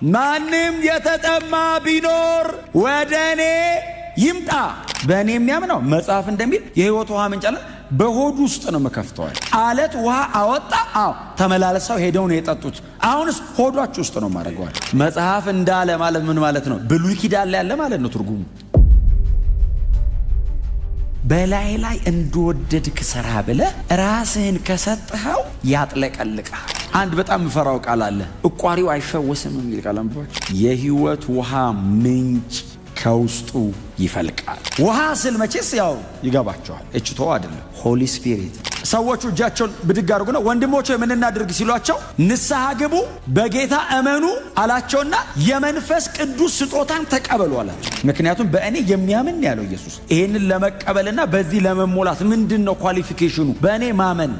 ማንም የተጠማ ቢኖር ወደ እኔ ይምጣ፣ በእኔ የሚያምነው መጽሐፍ እንደሚል የሕይወት ውሃ ምንጭ አለ በሆዱ ውስጥ ነው መከፍተዋል። አለት ውሃ አወጣ። አዎ ተመላልሰው ሄደው ነው የጠጡት። አሁንስ ሆዷችሁ ውስጥ ነው ማድረገዋል። መጽሐፍ እንዳለ ማለት ምን ማለት ነው? ብሉይ ኪዳን ላይ ያለ ማለት ነው ትርጉሙ። በላይ ላይ እንደወደድክ ስራ ብለህ ራስህን ከሰጥኸው ያጥለቀልቃል። አንድ በጣም የምፈራው ቃል አለ፣ እቋሪው አይፈወስም የሚል ቃል አንብባችሁ። የህይወት ውሃ ምንጭ ከውስጡ ይፈልቃል። ውሃ ስል መቼስ ያው ይገባቸዋል። H2O አይደለም፣ Holy Spirit። ሰዎቹ እጃቸውን ብድግ አድርጉ ነው ወንድሞች ምን እናድርግ ሲሏቸው ንስሐ ግቡ፣ በጌታ እመኑ አላቸውና የመንፈስ ቅዱስ ስጦታን ተቀበሉ አላቸው። ምክንያቱም በእኔ የሚያምን ያለው ኢየሱስ። ይህንን ለመቀበልና በዚህ ለመሞላት ምንድን ነው qualification ኑ? በእኔ ማመን።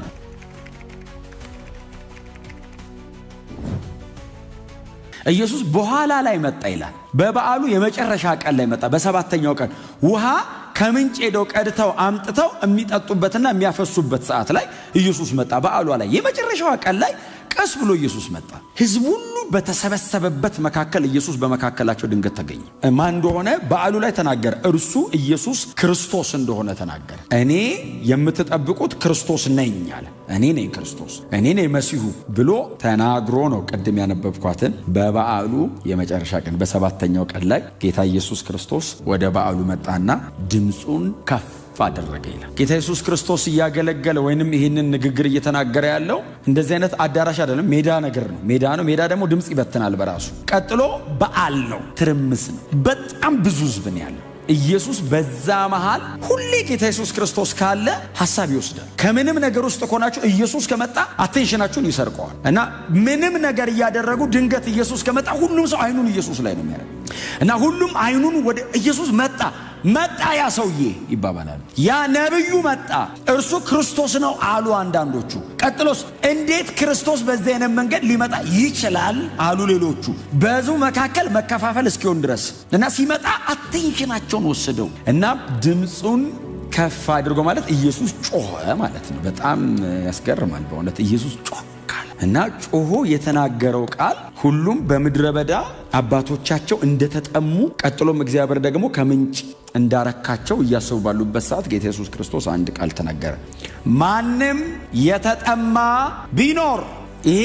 ኢየሱስ በኋላ ላይ መጣ ይላል። በበዓሉ የመጨረሻ ቀን ላይ መጣ። በሰባተኛው ቀን ውሃ ከምንጭ ሄደው ቀድተው አምጥተው የሚጠጡበትና የሚያፈሱበት ሰዓት ላይ ኢየሱስ መጣ። በዓሏ ላይ የመጨረሻዋ ቀን ላይ ቀስ ብሎ ኢየሱስ መጣ። ሕዝብ ሁሉ በተሰበሰበበት መካከል ኢየሱስ በመካከላቸው ድንገት ተገኘ። ማን እንደሆነ በዓሉ ላይ ተናገረ። እርሱ ኢየሱስ ክርስቶስ እንደሆነ ተናገረ። እኔ የምትጠብቁት ክርስቶስ ነኝ አለ። እኔ ነኝ ክርስቶስ፣ እኔ ነኝ መሲሁ ብሎ ተናግሮ ነው ቅድም ያነበብኳትን በበዓሉ የመጨረሻ ቀን በሰባተኛው ቀን ላይ ጌታ ኢየሱስ ክርስቶስ ወደ በዓሉ መጣና ድምፁን ከፍ አደረገ ይላል። ጌታ ኢየሱስ ክርስቶስ እያገለገለ ወይንም ይህንን ንግግር እየተናገረ ያለው እንደዚህ አይነት አዳራሽ አይደለም፣ ሜዳ ነገር ነው። ሜዳ ነው። ሜዳ ደግሞ ድምፅ ይበትናል በራሱ። ቀጥሎ በዓል ነው፣ ትርምስ ነው። በጣም ብዙ ሕዝብ ነው ያለው። ኢየሱስ በዛ መሃል ሁሌ ጌታ ኢየሱስ ክርስቶስ ካለ ሀሳብ ይወስዳል። ከምንም ነገር ውስጥ ከሆናችሁ ኢየሱስ ከመጣ attention ኣችሁን ይሰርቀዋል። እና ምንም ነገር እያደረጉ ድንገት ኢየሱስ ከመጣ ሁሉም ሰው አይኑን ኢየሱስ ላይ ነው የሚያደርገው። እና ሁሉም አይኑን ወደ ኢየሱስ መጣ መጣ ያ ሰውዬ ይባባላሉ። ያ ነብዩ መጣ፣ እርሱ ክርስቶስ ነው አሉ አንዳንዶቹ። ቀጥሎስ እንዴት ክርስቶስ በዚህ አይነት መንገድ ሊመጣ ይችላል አሉ ሌሎቹ። በሕዝቡ መካከል መከፋፈል እስኪሆን ድረስ እና ሲመጣ attention ኣቸውን ወሰደው እና ድምፁን ከፍ አድርጎ ማለት ኢየሱስ ጮኸ ማለት ነው። በጣም ያስገርማል በእውነት ኢየሱስ ጮኸ እና ጮሆ የተናገረው ቃል ሁሉም በምድረ በዳ አባቶቻቸው እንደተጠሙ ቀጥሎም እግዚአብሔር ደግሞ ከምንጭ እንዳረካቸው እያሰቡ ባሉበት ሰዓት ጌታ ኢየሱስ ክርስቶስ አንድ ቃል ተናገረ። ማንም የተጠማ ቢኖር፣ ይሄ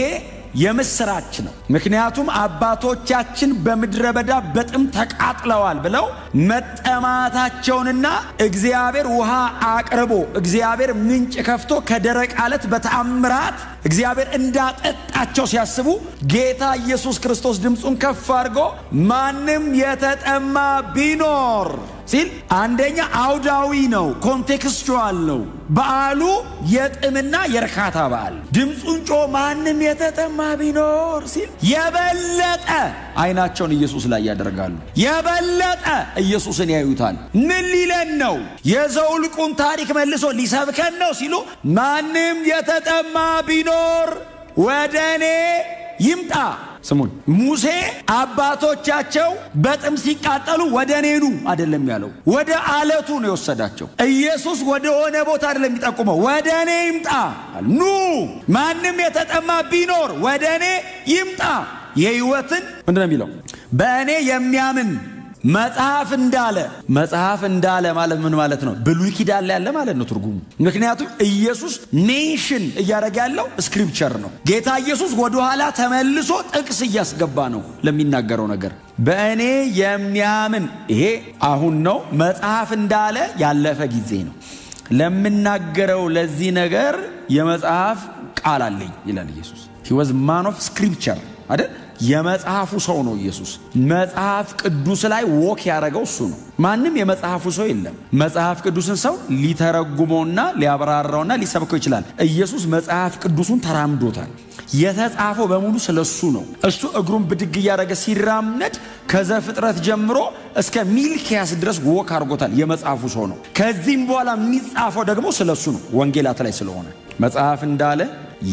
የምስራች ነው። ምክንያቱም አባቶቻችን በምድረ በዳ በጥም ተቃጥለዋል ብለው መጠማታቸውንና እግዚአብሔር ውሃ አቅርቦ እግዚአብሔር ምንጭ ከፍቶ ከደረቅ አለት በተአምራት እግዚአብሔር እንዳጠጣቸው ሲያስቡ ጌታ ኢየሱስ ክርስቶስ ድምፁን ከፍ አድርጎ ማንም የተጠማ ቢኖር ሲል አንደኛ አውዳዊ ነው፣ contextual ነው። በዓሉ የጥምና የእርካታ በዓል። ድምፁን ጮ ማንም የተጠማ ቢኖር ሲል የበለጠ አይናቸውን ኢየሱስ ላይ ያደርጋሉ። የበለጠ ኢየሱስን ያዩታል። ምን ሊለን ነው? የዘውልቁን ታሪክ መልሶ ሊሰብከን ነው ሲሉ ማንም የተጠማ ቢኖር ወደ እኔ ይምጣ። ስሙን፣ ሙሴ አባቶቻቸው በጥም ሲቃጠሉ ወደ እኔ ኑ አይደለም ያለው፣ ወደ አለቱ ነው የወሰዳቸው። ኢየሱስ ወደ ሆነ ቦታ አይደለም የሚጠቁመው፣ ወደ እኔ ይምጣ። ኑ ማንም የተጠማ ቢኖር ወደ እኔ ይምጣ። የሕይወትን ምንድን ነው የሚለው? በእኔ የሚያምን መጽሐፍ እንዳለ። መጽሐፍ እንዳለ ማለት ምን ማለት ነው? ብሉይ ኪዳን ላይ ያለ ማለት ነው ትርጉሙ። ምክንያቱም ኢየሱስ mention እያደረገ ያለው scripture ነው። ጌታ ኢየሱስ ወደኋላ ተመልሶ ጥቅስ እያስገባ ነው ለሚናገረው ነገር። በእኔ የሚያምን ይሄ አሁን ነው። መጽሐፍ እንዳለ ያለፈ ጊዜ ነው። ለምናገረው ለዚህ ነገር የመጽሐፍ ቃል አለኝ ይላል ኢየሱስ። He was man of scripture አይደል? የመጽሐፉ ሰው ነው ኢየሱስ። መጽሐፍ ቅዱስ ላይ walk ያደረገው እሱ ነው። ማንም የመጽሐፉ ሰው የለም። መጽሐፍ ቅዱስን ሰው ሊተረጉመውና ሊያብራራውና ሊሰብከው ይችላል። ኢየሱስ መጽሐፍ ቅዱሱን ተራምዶታል። የተጻፈው በሙሉ ስለ እሱ ነው። እሱ እግሩን ብድግ እያደረገ ሲራመድ ከዘፍጥረት ጀምሮ እስከ ሚልኪያስ ድረስ walk አድርጎታል። የመጽሐፉ ሰው ነው። ከዚህም በኋላ የሚጻፈው ደግሞ ስለ እሱ ነው፣ ወንጌላት ላይ ስለሆነ መጽሐፍ እንዳለ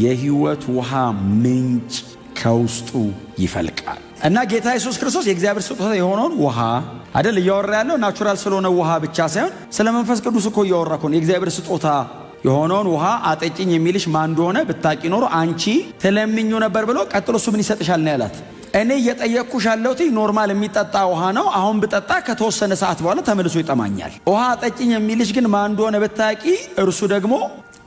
የሕይወት ውሃ ምንጭ ከውስጡ ይፈልቃል። እና ጌታ ኢየሱስ ክርስቶስ የእግዚአብሔር ስጦታ የሆነውን ውሃ አይደል እያወራ ያለው? Natural ስለሆነ ውሃ ብቻ ሳይሆን ስለ መንፈስ ቅዱስ እኮ እያወራ እኮ ነው። የእግዚአብሔር ስጦታ የሆነውን ውሃ አጠጪኝ የሚልሽ ማን እንደሆነ ብታቂ ኖሮ አንቺ ትለምኚው ነበር ብሎ ቀጥሎ እሱ ምን ይሰጥሻል ነው ያላት? እኔ እየጠየቅኩሽ ያለሁት normal የሚጠጣ ውሃ ነው። አሁን ብጠጣ ከተወሰነ ሰዓት በኋላ ተመልሶ ይጠማኛል። ውሃ አጠጭኝ የሚልሽ ግን ማን እንደሆነ ብታቂ፣ እርሱ ደግሞ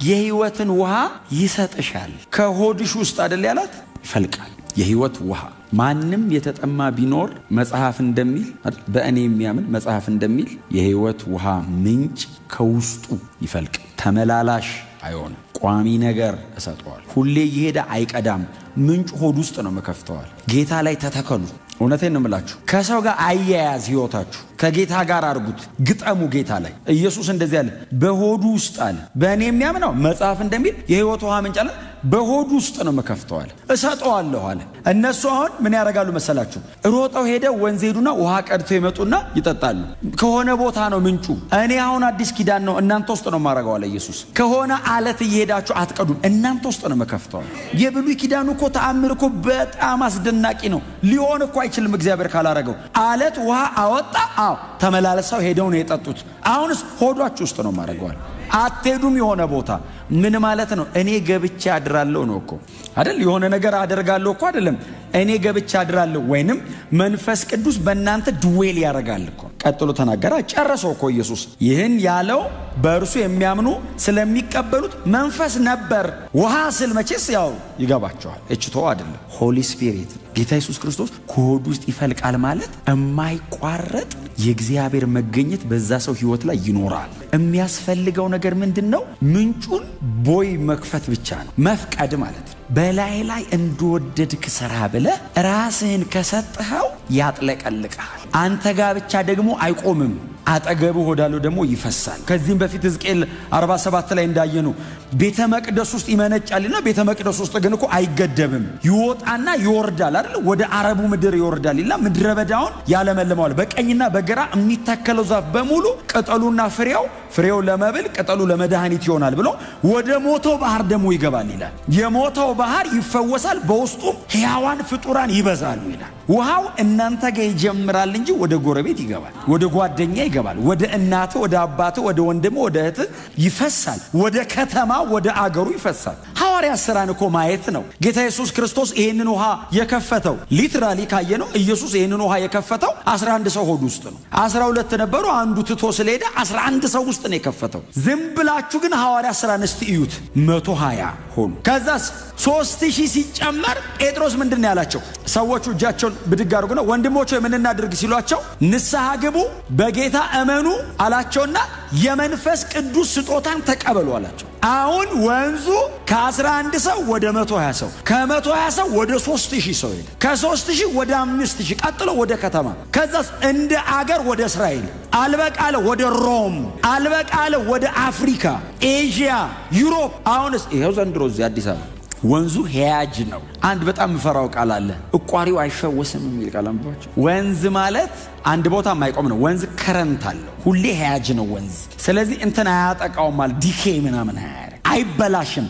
የህይወትን ውሃ ይሰጥሻል። ከሆድሽ ውስጥ አደል ያላት ይፈልቃል የህይወት ውሃ። ማንም የተጠማ ቢኖር መጽሐፍ እንደሚል፣ በእኔ የሚያምን መጽሐፍ እንደሚል የህይወት ውሃ ምንጭ ከውስጡ ይፈልቅ። ተመላላሽ አይሆንም። ቋሚ ነገር እሰጠዋል። ሁሌ እየሄደ አይቀዳም። ምንጩ ሆድ ውስጥ ነው መከፍተዋል። ጌታ ላይ ተተከሉ። እውነቴን ነው የምላችሁ። ከሰው ጋር አያያዝ ህይወታችሁ ከጌታ ጋር አድርጉት። ግጠሙ ጌታ ላይ። ኢየሱስ እንደዚህ አለ፣ በሆዱ ውስጥ አለ። በእኔ የሚያምነው መጽሐፍ እንደሚል የህይወት ውሃ ምንጭ አለ፣ በሆዱ ውስጥ ነው መከፍተዋል፣ እሰጠዋለሁ አለ። እነሱ አሁን ምን ያደርጋሉ መሰላችሁ? ሮጠው ሄደው ወንዝ ሄዱና ውሃ ቀድተው ይመጡና ይጠጣሉ። ከሆነ ቦታ ነው ምንጩ። እኔ አሁን አዲስ ኪዳን ነው እናንተ ውስጥ ነው የማደርገው አለ ኢየሱስ። ከሆነ አለት እየሄዳችሁ አትቀዱም፣ እናንተ ውስጥ ነው መከፍተዋል። የብሉይ ኪዳኑ እኮ ተአምር እኮ በጣም አስደናቂ ነው። ሊሆን እኮ አይችልም እግዚአብሔር ካላረገው። አለት ውሃ አወጣ። አዎ፣ ተመላልሰው ሄደው ነው የጠጡት። አሁንስ ሆዷችሁ ውስጥ ነው ማድረገዋል። አትሄዱም የሆነ ቦታ። ምን ማለት ነው? እኔ ገብቼ አድራለሁ ነው እኮ አይደል? የሆነ ነገር አደርጋለሁ እኮ አይደለም። እኔ ገብቼ አድራለሁ ወይንም መንፈስ ቅዱስ በእናንተ dwell ያደርጋል እኮ። ቀጥሎ ተናገራ፣ ጨረሰው እኮ ኢየሱስ። ይህን ያለው በእርሱ የሚያምኑ ስለሚቀበሉት መንፈስ ነበር። ውሃ ስል መቼስ ያው ይገባቸዋል። H2O አይደለም፣ Holy Spirit። ጌታ ኢየሱስ ክርስቶስ ከሆዱ ውስጥ ይፈልቃል ማለት የማይቋረጥ የእግዚአብሔር መገኘት በዛ ሰው ህይወት ላይ ይኖራል። የሚያስፈልገው ነገር ምንድን ነው? ምንጩን ቦይ መክፈት ብቻ ነው፣ መፍቀድ ማለት ነው። በላይ ላይ እንደወደድክ ስራ ብለህ ራስህን ከሰጥኸው ያጥለቀልቀሃል። አንተ ጋር ብቻ ደግሞ አይቆምም፣ አጠገብህ ወዳለው ደግሞ ይፈሳል። ከዚህም በፊት ሕዝቅኤል 47 ላይ እንዳየኑ ቤተ መቅደስ ውስጥ ይመነጫልና ቤተ መቅደስ ውስጥ ግን እኮ አይገደብም። ይወጣና ይወርዳል አይደል? ወደ አረቡ ምድር ይወርዳል ይልና ምድረ በዳውን ያለመልመዋል። በቀኝና በግራ የሚተከለው ዛፍ በሙሉ ቅጠሉና ፍሬው፣ ፍሬው ለመብል ቅጠሉ ለመድኃኒት ይሆናል ብሎ ወደ ሞተው ባህር ደግሞ ይገባል ይላል። የሞተው ባህር ይፈወሳል፣ በውስጡም ሕያዋን ፍጡራን ይበዛሉ ይላል። ውሃው እናንተ ጋር ይጀምራል እንጂ ወደ ጎረቤት ይገባል፣ ወደ ጓደኛ ይገባል፣ ወደ እናት፣ ወደ አባት፣ ወደ ወንድም፣ ወደ እህት ይፈሳል፣ ወደ ከተማ፣ ወደ አገሩ ይፈሳል። ሐዋርያት ሥራን እኮ ማየት ነው። ጌታ ኢየሱስ ክርስቶስ ይህንን ውሃ የከፈተው literally ካየነው ኢየሱስ ይህንን ውሃ የከፈተው 11 ሰው ሆድ ውስጥ ነው። 12 ነበሩ፣ አንዱ ትቶ ስለሄደ 11 ሰው ውስጥ ነው የከፈተው። ዝም ብላችሁ ግን ሐዋርያት ሥራን እስቲ እዩት። 120 ሆኑ። ከዛስ 3000 ሲጨመር ጴጥሮስ ምንድን ነው ያላቸው? ሰዎቹ እጃቸውን ብድግ አድርጉ ነው፣ ወንድሞች ምን እናድርግ ሲሏቸው ንስሐ ግቡ፣ በጌታ እመኑ አላቸውና የመንፈስ ቅዱስ ስጦታን ተቀበሉ አላቸው። አሁን ወንዙ ከ11 ሰው ወደ 120 ሰው፣ ከ120 ሰው ወደ 3000 ሰው ሄደ። ከ3000 ወደ 5000፣ ቀጥሎ ወደ ከተማ፣ ከዛስ እንደ አገር ወደ እስራኤል፣ አልበቃለ ወደ ሮም፣ አልበቃለ ወደ አፍሪካ፣ ኤዥያ፣ Europe። አሁንስ ይኸው ዘንድሮ እዚህ አዲስ አበባ ወንዙ ሄያጅ ነው። አንድ በጣም የምፈራው ቃል አለ፣ እቋሪው አይፈወስም የሚል ቃል አንብባችሁ። ወንዝ ማለት አንድ ቦታ የማይቆም ነው። ወንዝ current አለው፣ ሁሌ ሄያጅ ነው ወንዝ። ስለዚህ እንትን አያጠቃውም ማለት decay ምናምን አያደርግ፣ አይበላሽም።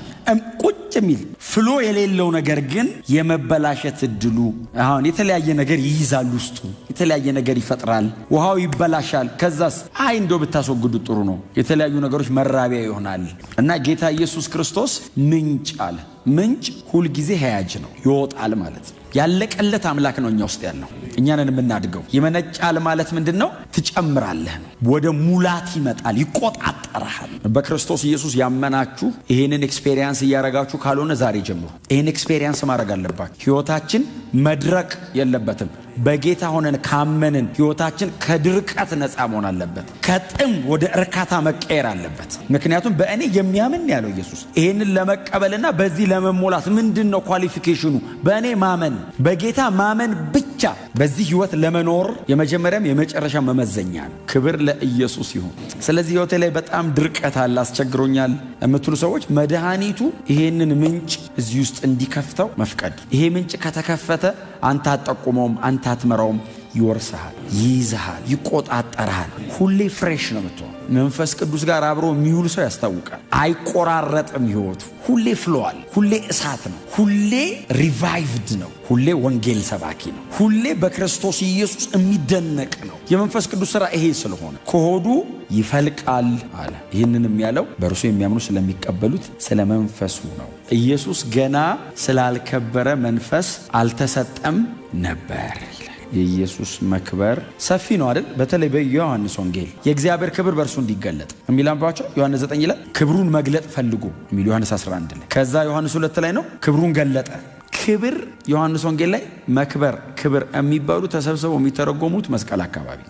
ቁጭ የሚል flow የሌለው ነገር ግን የመበላሸት እድሉ፣ አሁን የተለያየ ነገር ይይዛል፣ ውስጡ የተለያየ ነገር ይፈጥራል፣ ውሃው ይበላሻል። ከዛስ አይ እንደው ብታስወግዱት ጥሩ ነው፣ የተለያዩ ነገሮች መራቢያ ይሆናል። እና ጌታ ኢየሱስ ክርስቶስ ምንጭ አለ። ምንጭ ሁልጊዜ ሄያጅ ነው፣ ይወጣል ማለት ነው። ያለቀለት አምላክ ነው እኛ ውስጥ ያለው፣ እኛንን የምናድገው። ይመነጫል ማለት ምንድን ነው? ትጨምራለህ ነው። ወደ ሙላት ይመጣል፣ ይቆጣጠርሃል። በክርስቶስ ኢየሱስ ያመናችሁ ይህንን experience እያረጋችሁ ካልሆነ ዛሬ ጀምሩ። ይህን experience ማድረግ አለባችሁ። ህይወታችን መድረቅ የለበትም። በጌታ ሆነን ካመንን ህይወታችን ከድርቀት ነፃ መሆን አለበት። ከጥም ወደ እርካታ መቀየር አለበት። ምክንያቱም በእኔ የሚያምን ያለው ኢየሱስ። ይህንን ለመቀበልና በዚህ ለመሞላት ምንድን ነው qualification ኑ? በእኔ ማመን፣ በጌታ ማመን ብቻ በዚህ ህይወት ለመኖር የመጀመሪያም የመጨረሻ መመዘኛ ነው። ክብር ለኢየሱስ ይሁን። ስለዚህ ህይወቴ ላይ በጣም ድርቀት አለ፣ አስቸግሮኛል የምትሉ ሰዎች መድኃኒቱ ይሄንን ምንጭ እዚህ ውስጥ እንዲከፍተው መፍቀድ። ይሄ ምንጭ ከተከፈተ አንተ አትጠቁመውም፣ አንተ አትመራውም፣ ይወርስሃል፣ ይይዝሃል፣ ይቆጣጠርሃል። ሁሌ fresh ነው የምትሆነው። መንፈስ ቅዱስ ጋር አብሮ የሚውል ሰው ያስታውቃል። አይቆራረጥም ህይወቱ። ሁሌ flow አለ፣ ሁሌ እሳት ነው፣ ሁሌ revived ነው፣ ሁሌ ወንጌል ሰባኪ ነው፣ ሁሌ በክርስቶስ ኢየሱስ የሚደነቅ ነው። የመንፈስ ቅዱስ ስራ ይሄ ስለሆነ ከሆዱ ይፈልቃል አለ። ይህንንም ያለው በእርሱ የሚያምኑ ስለሚቀበሉት ስለ መንፈሱ ነው። ኢየሱስ ገና ስላልከበረ መንፈስ አልተሰጠም ነበር ይላል። የኢየሱስ መክበር ሰፊ ነው አይደል? በተለይ በዮሐንስ ወንጌል የእግዚአብሔር ክብር በእርሱ እንዲገለጥ የሚል አንባቸው ዮሐንስ 9 ላይ ክብሩን መግለጥ ፈልጉ የሚል ዮሐንስ 11 ላይ፣ ከዛ ዮሐንስ 2 ላይ ነው ክብሩን ገለጠ። ክብር ዮሐንስ ወንጌል ላይ መክበር፣ ክብር የሚባሉ ተሰብስበው የሚተረጎሙት መስቀል አካባቢ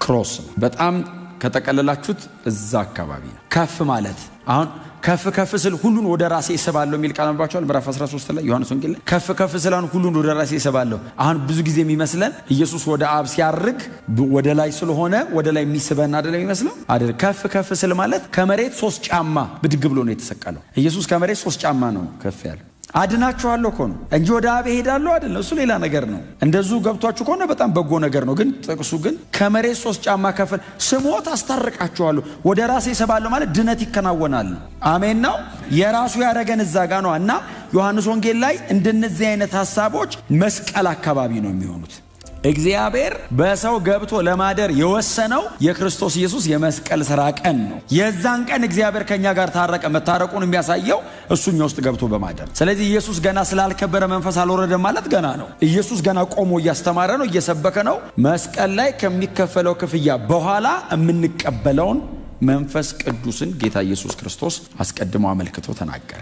cross ነው። በጣም ከጠቀለላችሁት እዛ አካባቢ ነው። ከፍ ማለት አሁን ከፍ ከፍ ስል ሁሉን ወደ ራሴ እስባለሁ የሚል ቃል አንብባችኋል። ምዕራፍ 13 ላይ ዮሐንስ ወንጌል ላይ ከፍ ከፍ ስል አሁን ሁሉን ወደ ራሴ እስባለሁ። አሁን ብዙ ጊዜ የሚመስለን ኢየሱስ ወደ አብ ሲያርግ ወደ ላይ ስለሆነ ወደ ላይ የሚስበን አይደለም የሚመስለው አይደል። ከፍ ከፍ ስል ማለት ከመሬት 3 ጫማ ብድግ ብሎ ነው የተሰቀለው። ኢየሱስ ከመሬት 3 ጫማ ነው ከፍ ያለው። አድናችኋለሁ እኮ ነው እንጂ ወደ አብ እሄዳለሁ አይደለም። እሱ ሌላ ነገር ነው። እንደዙ ገብቷችሁ ከሆነ በጣም በጎ ነገር ነው። ግን ጥቅሱ ግን ከመሬት 3 ጫማ ከፍ ስሞት አስታርቃችኋለሁ፣ ወደ ራሴ እስባለሁ ማለት ድነት ይከናወናል። አሜን ነው። የራሱ ያደረገን እዛ ጋ ነው። እና ዮሐንስ ወንጌል ላይ እንደነዚህ አይነት ሀሳቦች መስቀል አካባቢ ነው የሚሆኑት። እግዚአብሔር በሰው ገብቶ ለማደር የወሰነው የክርስቶስ ኢየሱስ የመስቀል ስራ ቀን ነው። የዛን ቀን እግዚአብሔር ከኛ ጋር ታረቀ። መታረቁን የሚያሳየው እሱ እኛ ውስጥ ገብቶ በማደር። ስለዚህ ኢየሱስ ገና ስላልከበረ መንፈስ አልወረደም ማለት ገና ነው። ኢየሱስ ገና ቆሞ እያስተማረ ነው፣ እየሰበከ ነው። መስቀል ላይ ከሚከፈለው ክፍያ በኋላ የምንቀበለውን መንፈስ ቅዱስን ጌታ ኢየሱስ ክርስቶስ አስቀድሞ አመልክቶ ተናገረ።